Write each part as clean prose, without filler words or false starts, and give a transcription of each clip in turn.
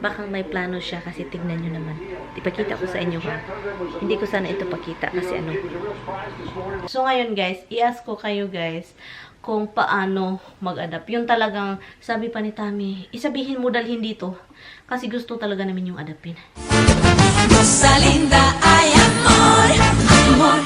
Baka may plano siya kasi tignan nyo naman. Ipakita ko sa inyo ha. Hindi ko sana ito pakita kasi ano. So ngayon guys, i-ask ko kayo guys kung paano mag-adapt. Yung talagang sabi pa ni Tami, isabihin mo dalhin dito kasi gusto talaga namin yung adapin. Cosa linda, ay amor, amor.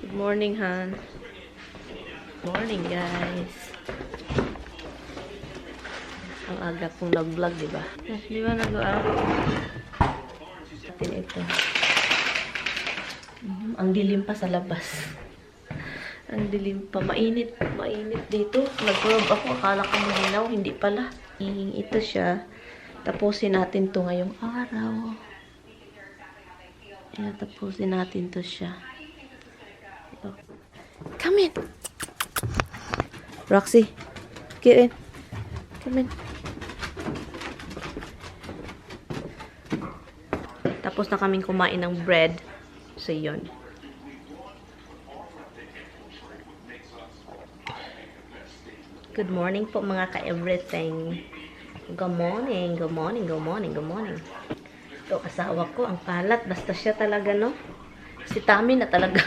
Good morning, Han. Morning, guys. Ang aga kong nag-vlog, diba? Di ba nag-vlog? Atin ito. Ang dilim pa sa labas. Ang dilim pa. Mainit. Mainit dito. Nag-vlog ako. Akala ko mahinaw. Hindi pala. Ito siya. Tapusin natin to ngayong araw. Ayan, tapusin natin to siya. Come in. Roxy, get in. Come in. Tapos na kaming kumain ng bread. So, yun. Good morning po mga ka-everything. Good morning, good morning, good morning, good morning. Ito, asawa ko, ang kalat. Basta siya talaga, no? Si Tami na talaga.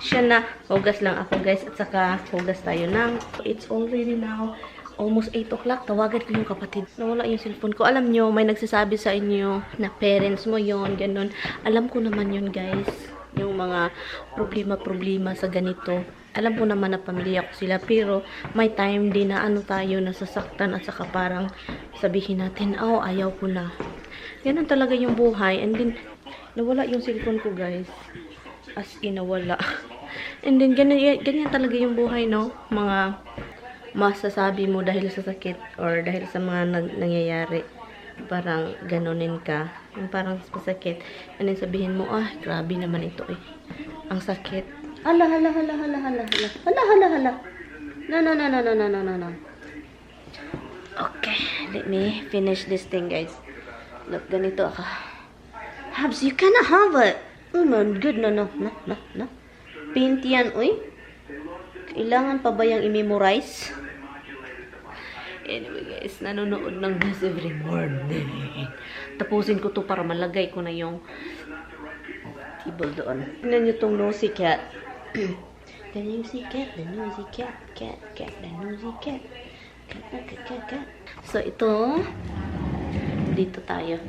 Siya na. Hugas lang ako, guys. At saka, hugas tayo ng. It's already now almost 8 o'clock. Tawagan ko yung kapatid. Nawala yung cellphone ko. Alam nyo, may nagsasabi sa inyo na parents mo yon ganun. Alam ko naman yun, guys. Yung mga problema-problema sa ganito. Alam ko naman na pamilya ko sila. Pero, may time din na ano tayo, nasasaktan. At saka parang sabihin natin, oh, ayaw ko na. Ganun talaga yung buhay. And then, nawala yung cellphone ko, guys. As in, nawala. And then, ganyan talaga yung buhay, no? Mga masasabi mo dahil sa sakit or dahil sa mga nangyayari. Parang ganunin ka. Yung parang masakit. And then, sabihin mo, ah, grabe naman ito eh. Ang sakit. Hala, hala, hala, hala, hala, hala. Hala, hala, hala. No, no, no, no, no, no, no, no. Okay, let me finish this thing, guys. Look, ganito ako. Habs, you cannot have it. Oh my god, no, no, no, no, no. Paint yan, uy. Kailangan pa ba yung i-memorize? Anyway, guys, nanonood ng gas every morning. Tapusin ko to para malagay ko na yung table doon. Tignan nyo tong nosy cat. The nosy cat, the nosy cat, cat, cat, the nosy cat. Cat, cat, cat, cat. So, ito, dito tayo.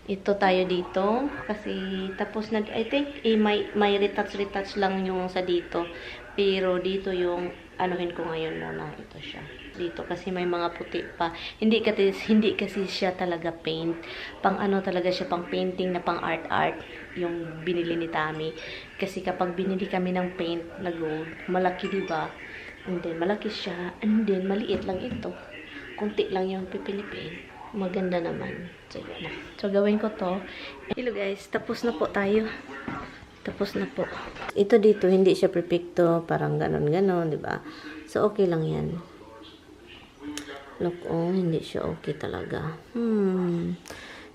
Ito tayo dito. Kasi, tapos na, I think, may retouch lang yung sa dito. Pero, dito yung, anuhin ko ngayon muna. Ito siya. Dito, kasi may mga puti pa. Hindi kasi siya talaga paint. Pang ano talaga siya, pang painting na pang art. Yung binili ni Tami. Kasi kapag binili kami ng paint na gold, malaki diba? And then, malaki siya. And then, maliit lang ito. Kunti lang yung pipilipin. Maganda naman. So, yun na. So, gawin ko to. Hello guys, tapos na po tayo. Tapos na po. Ito dito, hindi siya perfecto. Parang ganon-ganon, diba? So, okay lang yan. Look, oh, hindi siya okay talaga.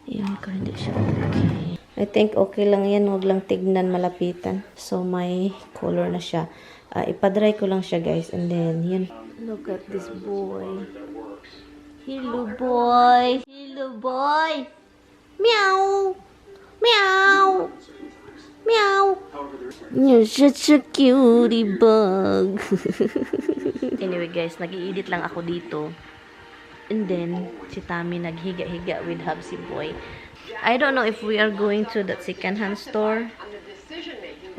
Yan ko, hindi siya okay. I think okay lang yan. Huwag lang tignan malapitan. So, may color na siya. Ipadry ko lang siya, guys. And then, yun. Look at this boy. Hello, boy. Hello, boy. Meow. Meow. Meow. You're such a cutie bug. Anyway, guys, nag-i-edit lang ako dito. And then, si Tami naghiga-higa with Hubsy Boy. I don't know if we are going to that second-hand store.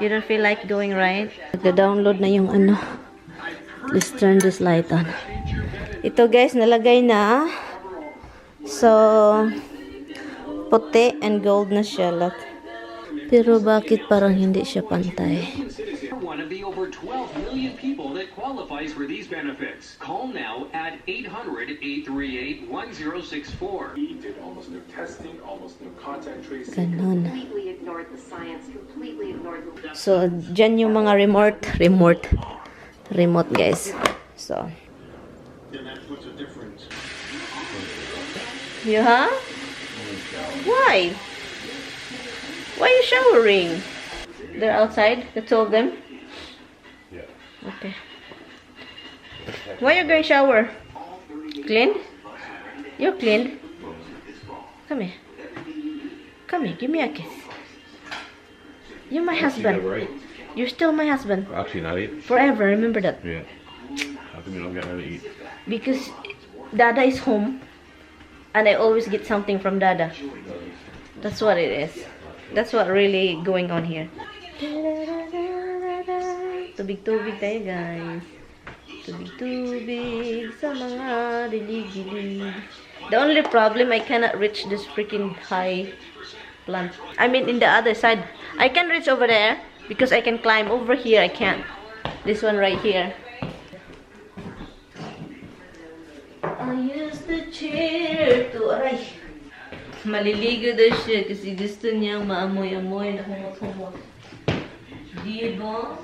You don't feel like going, right? Nag-download na yung ano. Let's turn this light on. Ito guys, nalagay na. So, puti and gold na siya. Look. Pero bakit parang hindi siya pantay? over 12 million people that qualifies for these benefits. Call now at 800-838-1064. He did almost no testing, almost no contact tracing. Ganon. Completely ignored the science, completely ignored the... So, dyan yung mga remote guys. So. Then that puts a different... Yeah? Why? Why are you showering? They're outside, the two of them? Yeah. Okay. Why you going shower? Clean? You're clean? Come here. Come here, give me a kiss. You're my husband. Right. You're still my husband. Actually, not eat. Forever, remember that. Yeah. How come you don't get her to eat? Because Dada is home. And I always get something from Dada. That's what it is. That's what really going on here. Tubig-tubig tayo guys. Tubig-tubig sa mga dilig-dilig. The only problem, I cannot reach this freaking high plant. I mean in the other side. I can reach over there because I can climb. Over here I can't. This one right here. I use the chair to... Aray! Maliligo daw siya kasi gusto niyang maamoy-amoy na humot-humot. Diba?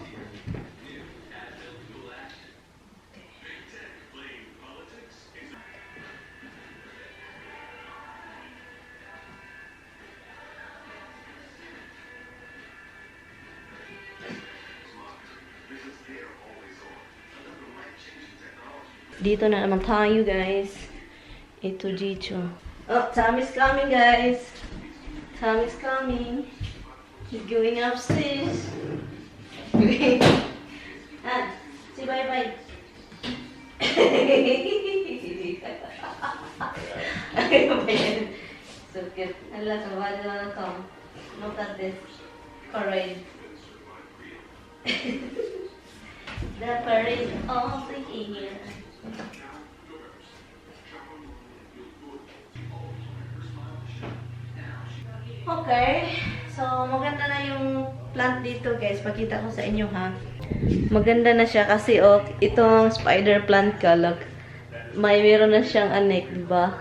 Dito na naman tayo, guys. Ito dito. Oh, Tom is coming, guys. Tom is coming. He's going upstairs. Ah, say bye-bye. So cute. Hala, sabado na Tom. Look at this. Parade. The parade of the year. Okay, so maganda na yung plant dito guys, pakita ko sa inyo ha. Maganda na siya kasi oh, itong spider plant ka, look. Meron na siyang anek, diba?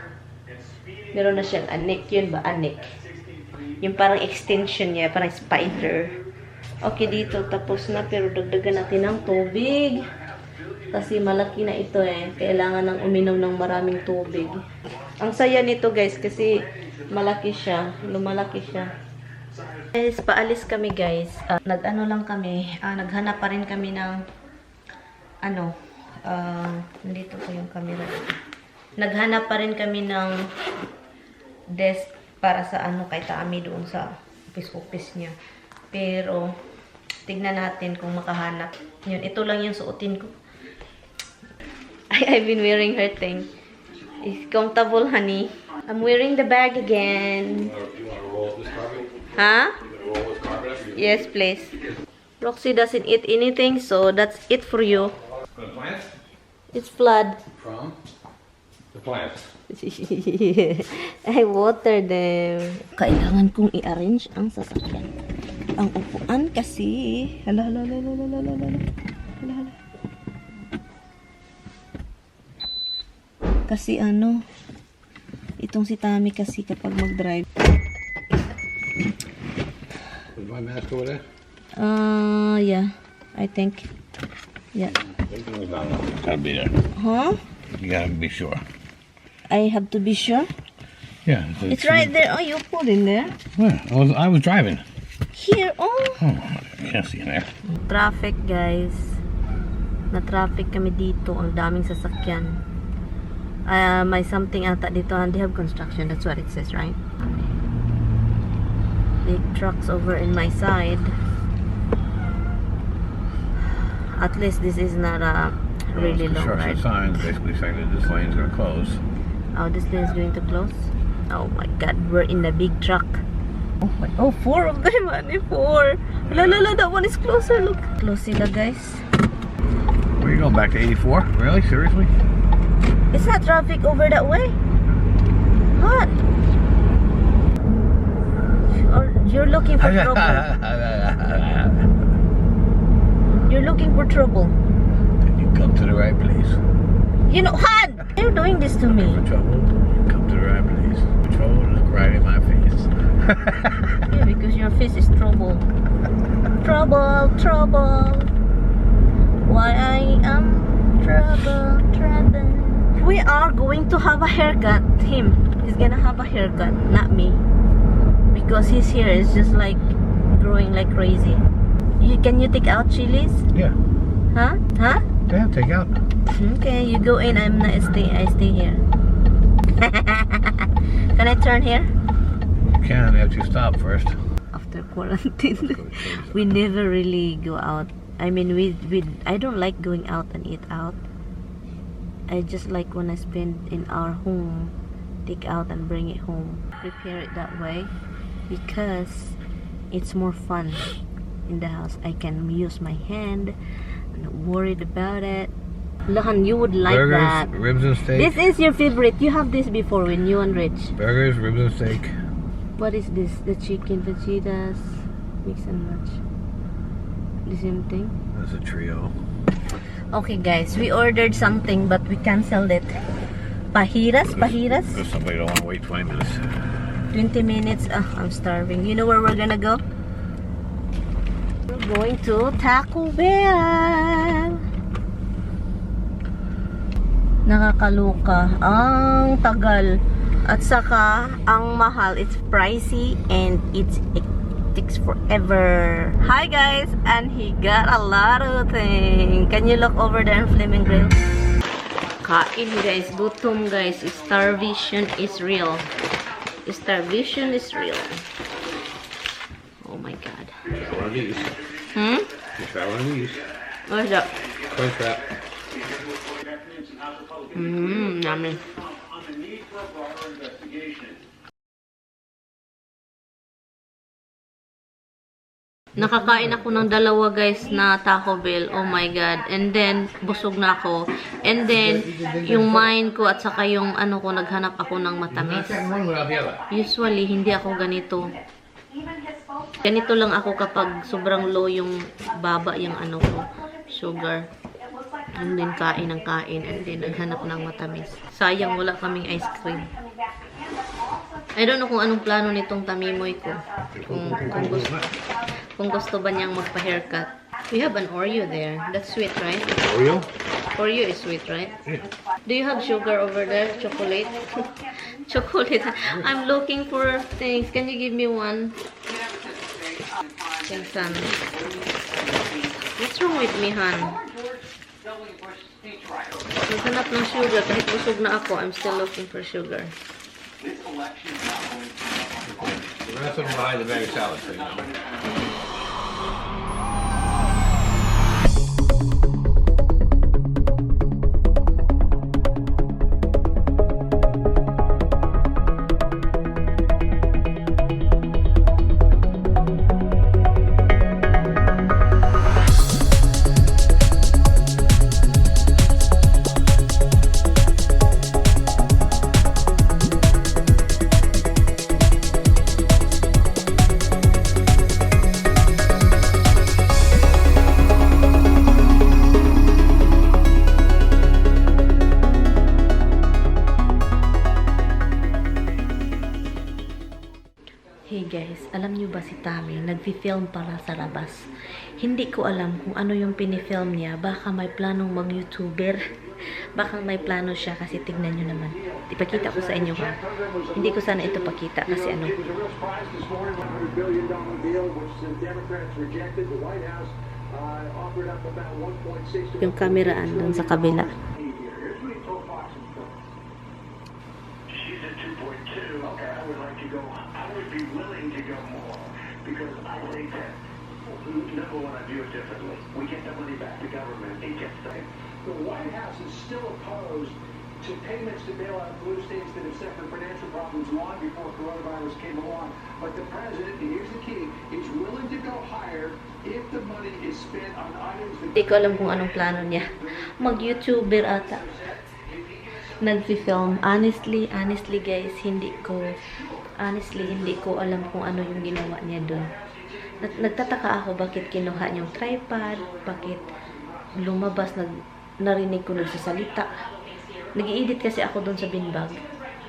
Meron na siyang anek, yun ba? Anek. Yung parang extension niya, parang spider. Okay dito, tapos na pero dagdagan natin ng tubig. Kasi malaki na ito eh. Kailangan nang uminom ng maraming tubig. Ang saya nito guys kasi malaki siya. Lumalaki siya. Guys, paalis kami guys. Nag-ano lang kami. Naghanap pa rin kami ng ano. Nandito ko yung camera. Naghanap pa rin kami ng desk para sa ano kay Tami doon sa office niya. Pero tignan natin kung makahanap. Yun, ito lang yung suotin ko. I've been wearing her thing. It's comfortable, honey. I'm wearing the bag again. You want to roll this carpet? Huh? You want to roll this carpet? Yes, please. Roxy doesn't eat anything, so that's it for you. From the plants? It's flood. From the plants. I water them. Kailangan kong i-arrange ang sasakyan. Ang upuan kasi... Hala. Kasi ano, itong si Tami kasi kapag mag-drive. Is my mask over there? Yeah. I think. Yeah. Everything's not. Gotta be there. Huh? You gotta be sure. I have to be sure. Yeah. It's right there. Oh, you put in there. Where? I was driving. Here. Oh. Oh, I can't see in there. Traffic, guys. Na-traffic kami dito. Ang daming sasakyan. May something ata dito. And they have construction. That's what it says, right? Big trucks over in my side. At least this is not a really long ride. Signs basically saying that this lane's gonna close. Oh, this lane is going to close. Oh my God, we're in a big truck. Oh my, oh, 4 of them, honey, 4. La, that one is closer. Look, close sila, guys. Where you going? Back to 84? Really? Seriously? It's not traffic over that way. What? Or you're looking for trouble? You're looking for trouble. Then you come to the right place. You know, Han! You're doing this to me. For trouble, you come to the right place. For trouble, look right in my face. Yeah, because your face is trouble. Trouble, trouble. Why I am trouble, trouble. We are going to have a haircut. Him. He's gonna have a haircut, not me. Because his hair is just like growing like crazy. Can you take out chilies? Yeah. Huh? Huh? Yeah, take out. Okay, you go in. I stay here. Can I turn here? You can after you stop first. After quarantine, we never really go out. I mean, I don't like going out and eat out. I just like when I spend in our home, take out and bring it home. Prepare it that way because it's more fun in the house. I can use my hand. I'm not worried about it. Lahan, you would like Burgers, that. ribs and steak. This is your favorite. You have this before when you and Rich. Burgers, ribs and steak. What is this? The chicken fajitas, mix and match. The same thing. That's a trio. Okay, guys, we ordered something but we canceled it. Pahiras. If somebody don't want to wait 20 minutes. 20 minutes. I'm starving. You know where we're gonna go? We're going to Taco Bell. Nakakaluka. Ang tagal. At saka, ang mahal. It's pricey and it takes forever. Hi guys! And he got a lot of things. Can you look over there in Flaming Grill? Kain guys. Gutom guys. Starvation is real. Starvation is real. Oh my god. Try one of these. Hmm? You try one of these. What's that? Crunch wrap. Yummy. Nakakain ako ng dalawa guys na Taco Bell. Oh my god. And then, busog na ako. And then, yung mind ko at saka yung ano ko, naghanap ako ng matamis. Usually, hindi ako ganito. Ganito lang ako kapag sobrang low yung baba yung ano ko, sugar. And then, kain ng kain. And then, naghanap ng matamis. Sayang, wala kaming ice cream. I don't know kung anong plano nitong tamimoy ko. Kung gusto ba niyang magpa-haircut. We have an Oreo there. That's sweet, right? Oreo? Oreo is sweet, right? Yeah. Do you have sugar over there? Chocolate? Chocolate. I'm looking for things. Can you give me one? Thanks, Han. What's wrong with me, Han? Naghanap ng sugar. Kahit busog na ako, I'm still looking for sugar. We're not something behind the bag of salad, so you know. Hey guys, alam nyo ba si Tami, nagfi-film para sa labas. Hindi ko alam kung ano yung pinifilm niya. Baka may planong mag-YouTuber. Baka may plano siya kasi tignan nyo naman. Ipakita ko sa inyo ha. Hindi ko sana ito pakita kasi ano. Yung camera andun sa kabila. Number one, I view it differently. We get the money back to government. It gets the White House is still opposed to payments to bail out blue states that have suffered financial problems long before coronavirus came along. But the president, and here's the key, is willing to go higher if the money is spent on items that... Hindi ko alam kung anong plano niya. Mag-YouTuber ata. Nagfi-film. Honestly guys, hindi ko Honestly, hindi ko alam kung ano yung ginawa niya doon. Nagtataka ako bakit kinuha niyang tripod, bakit lumabas, narinig ko nagsasalita. Nag-i-edit kasi ako doon sa binbag.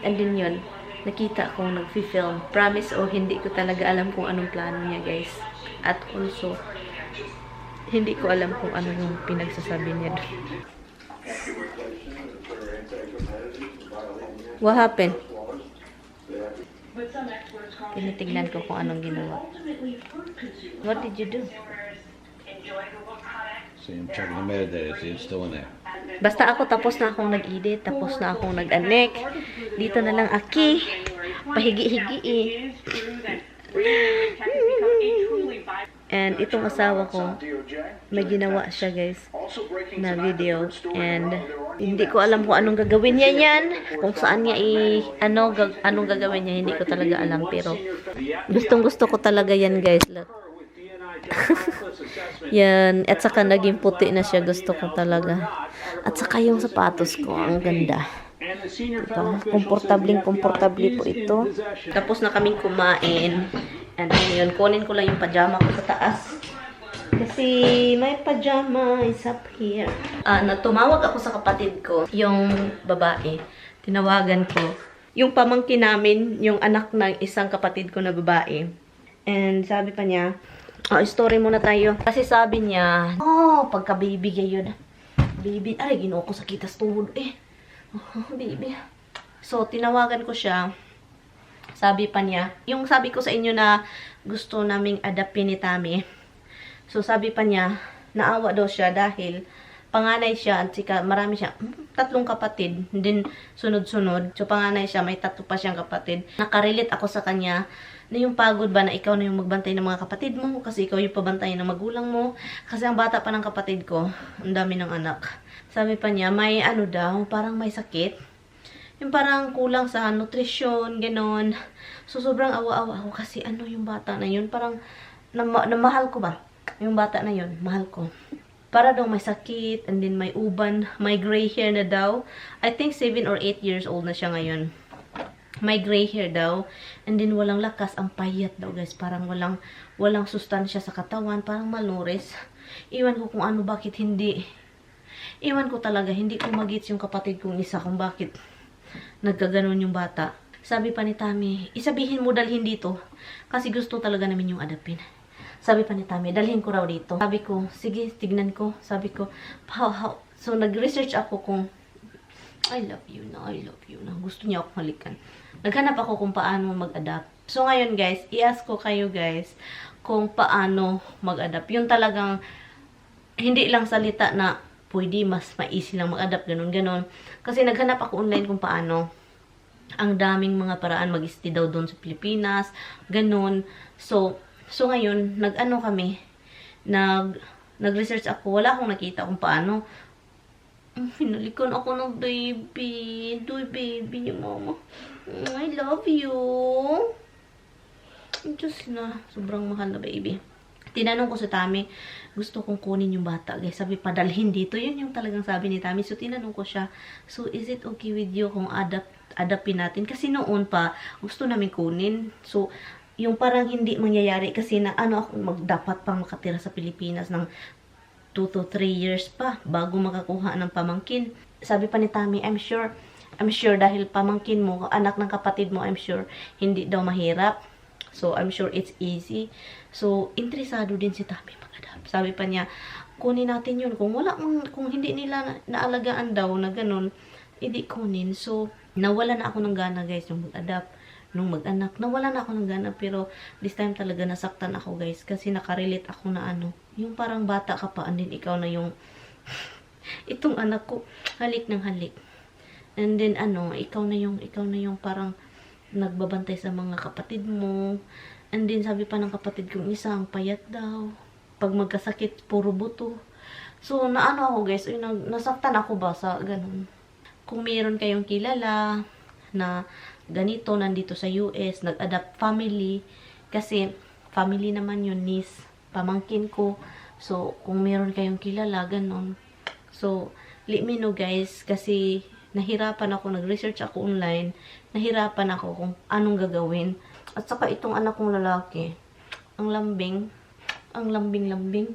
And then yun, nakita ko nag-film. Promise o hindi ko talaga alam kung anong plano niya, guys. At also, hindi ko alam kung ano yung pinagsasabi niya doon. What happened? Tinitignan ko kung anong ginawa. What did you do? See, I'm checking the metadata. See, it's still in there. Basta ako, tapos na akong nag-edit, tapos na akong nag-anek. Dito na lang aki. Pahigi-higi. And itong asawa ko, may ginawa siya, guys, na video. And hindi ko alam kung anong gagawin niya yan. Kung saan niya anong gagawin niya, hindi ko talaga alam. Pero gustong-gusto ko talaga yan, guys. Look. Yan. At saka naging puti na siya. Gusto ko talaga. At saka yung sapatos ko, ang ganda. Diba? Komportable po ito. Tapos na kaming kumain. And yun, kunin ko lang yung pajama ko sa taas. Kasi may pajama is up here. Tumawag ako sa kapatid ko, yung babae. Tinawagan ko. Yung pamangkin namin, yung anak ng isang kapatid ko na babae. And sabi pa niya, story muna tayo. Kasi sabi niya, pagka-baby yun. Baby, ay, ginoo ko sa kitas tuhod. Baby. So, tinawagan ko siya. Sabi pa niya, yung sabi ko sa inyo na gusto naming adapin ni Tami. So, sabi pa niya, naawa daw siya dahil panganay siya at sika marami siya, 3 kapatid, din sunod-sunod. So, panganay siya, may 3 pa siyang kapatid. Nakarelate ako sa kanya na yung pagod ba na ikaw na yung magbantay ng mga kapatid mo kasi ikaw yung pabantay ng magulang mo. Kasi ang bata pa ng kapatid ko, ang dami ng anak. Sabi pa niya, may daw, parang may sakit. Yung parang kulang sa nutrisyon, ganon. So, sobrang awa-awa ako kasi yung bata na yun. Parang, namahal ko ba? Yung bata na yun, mahal ko. Para daw may sakit, and then may uban, may gray hair na daw. I think 7 or 8 years old na siya ngayon. May gray hair daw. And then walang lakas, ang payat daw, guys. Parang walang sustansya sa katawan, parang malnourished. Iwan ko kung ano, bakit hindi. Iwan ko talaga, hindi ko magits yung kapatid kong isa kung bakit nagkaganon yung bata. Sabi pa ni Tami, isabihin mo dalhin dito. Kasi gusto talaga namin yung adapin. Sabi pa ni Tami, dalhin ko raw dito. Sabi ko, sige, tignan ko. Sabi ko, how? So, nag-research ako kung, I love you na. Gusto niya ako halikan. Naghanap ako kung paano mag-adapt. So, ngayon guys, i-ask ko kayo guys, kung paano mag-adapt. Yung talagang, hindi lang salita na, pwede mas ma-easy lang mag-adapt, ganon. Kasi naghanap ako online kung paano. Ang daming mga paraan, mag-stay daw doon sa Pilipinas, ganon. So ngayon, nag-research ako, wala akong nakita kung paano. Hinalikan ako ng baby. Baby niya, mama. I love you. Diyos na, sobrang mahal na baby. Tinanong ko sa Tami, gusto kong kunin yung bata. Guys, sabi pa, dalhin dito. Yun yung talagang sabi ni Tami. So, tinanong ko siya, so, is it okay with you kung adapin natin? Kasi noon pa, gusto namin kunin. So, yung parang hindi mangyayari kasi na ako dapat pang makatira sa Pilipinas ng 2 to 3 years pa bago makakuha ng pamangkin. Sabi pa ni Tami, I'm sure dahil pamangkin mo, anak ng kapatid mo, I'm sure hindi daw mahirap. So, I'm sure it's easy. So, interesado din si Tami mag-adapt. Sabi pa niya, kunin natin yun. Kung hindi nila naalagaan daw na ganun, hindi kunin. So, nawala na ako ng gana guys, yung mag-adapt, nung mag-anak. Nawala na ako ng gana, pero this time talaga nasaktan ako guys. Kasi nakarelate ako na yung parang bata ka pa, and then ikaw na yung, itong anak ko, halik ng halik. And then ikaw na yung parang, nagbabantay sa mga kapatid mo. And then, sabi pa ng kapatid kong isa, ang payat daw. Pag magkasakit, puro buto. So, ako guys, nasaktan ako ba sa ganun. Kung mayroon kayong kilala na ganito, nandito sa US, nag-adapt family. Kasi, family naman yun, niece, pamangkin ko. So, kung mayroon kayong kilala, ganun. So, let me know guys, kasi Nahirapan ako, nag-research ako online. Nahirapan ako kung anong gagawin. At saka itong anak kong lalaki, ang lambing. Ang lambing-lambing.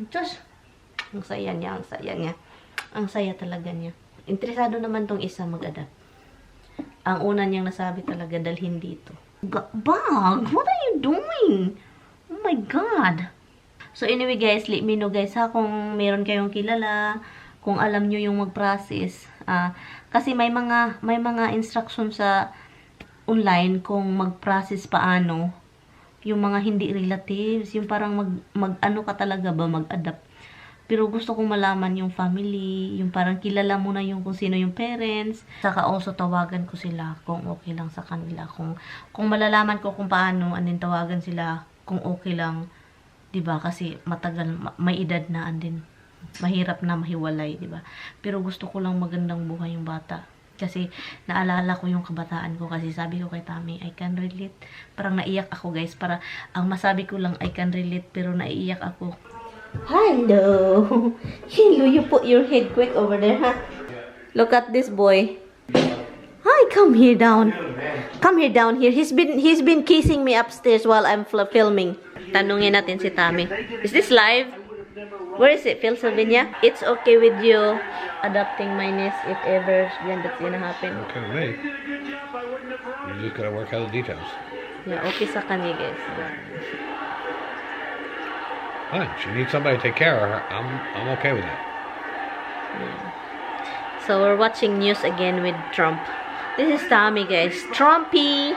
Diyos! Ang saya niya, ang saya niya. Ang saya talaga niya. Interesado naman tong isa mag-adapt. Ang una niyang nasabi talaga, dalhin dito. Bag! What are you doing? Oh my God! So anyway guys, let me know guys ha, kung meron kayong kilala, kung alam nyo yung mag-process. Kasi may mga instruction sa online kung mag-process paano. Yung mga hindi relatives, yung parang mag-ano ka talaga ba, mag-adapt. Pero gusto kong malaman yung family, yung parang kilala mo na yung kung sino yung parents. Saka also tawagan ko sila kung okay lang sa kanila. Kung malalaman ko kung paano, anin tawagan sila kung okay lang. 'Di ba? Kasi matagal, may edad na andin. Mahirap na mahiwalay, 'di ba? Pero gusto ko lang magandang buhay yung bata. Kasi naalala ko yung kabataan ko kasi sabi ko kay Tami, I can relate. Parang naiyak ako guys. Para ang masabi ko lang I can relate pero naiiyak ako. Hello. Hello, you put your head quick over there, huh? Look at this boy. Hi, come here down. Come here down here. He's been kissing me upstairs while I'm filming. Tanungin natin si Tami. Is this live? Where is it, Philadelphia? It's okay with you adopting my niece if ever that's gonna happen. Okay with me. You just gotta work out the details. Yeah, okay sa kanya, guys. Fine. She needs somebody to take care of her. I'm okay with that. Yeah. So we're watching news again with Trump. This is Tommy, guys. Trumpy!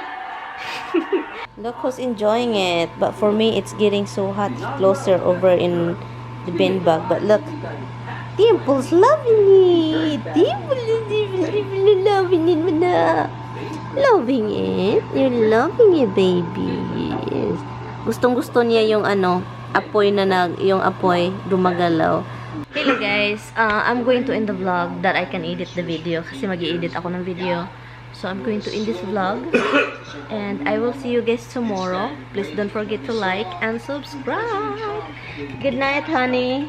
Look who's enjoying it. But for me, it's getting so hot closer over in the bin bag. But look. Dimple's loving it. Dimple is loving it. Loving it. You're loving it, baby. Yes. Gustong-gusto niya yung apoy na yung apoy dumagalaw. Hello guys, I'm going to end the vlog that I can edit the video kasi mag-i-edit ako ng video. So I'm going to end this vlog and I will see you guys tomorrow. Please don't forget to like and subscribe. Good night, honey.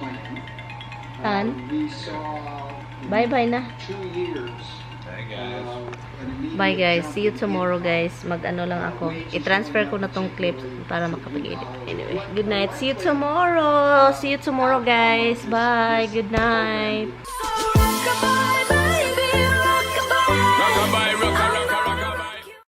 Han. Bye-bye na. Bye guys. See you tomorrow guys. Mag-ano lang ako. I-transfer ko na tong clips para makapag-edit. Anyway, good night. See you tomorrow. See you tomorrow guys. Bye. Good night. Rockabye, baby, rockabye. Rockabye, rockabye.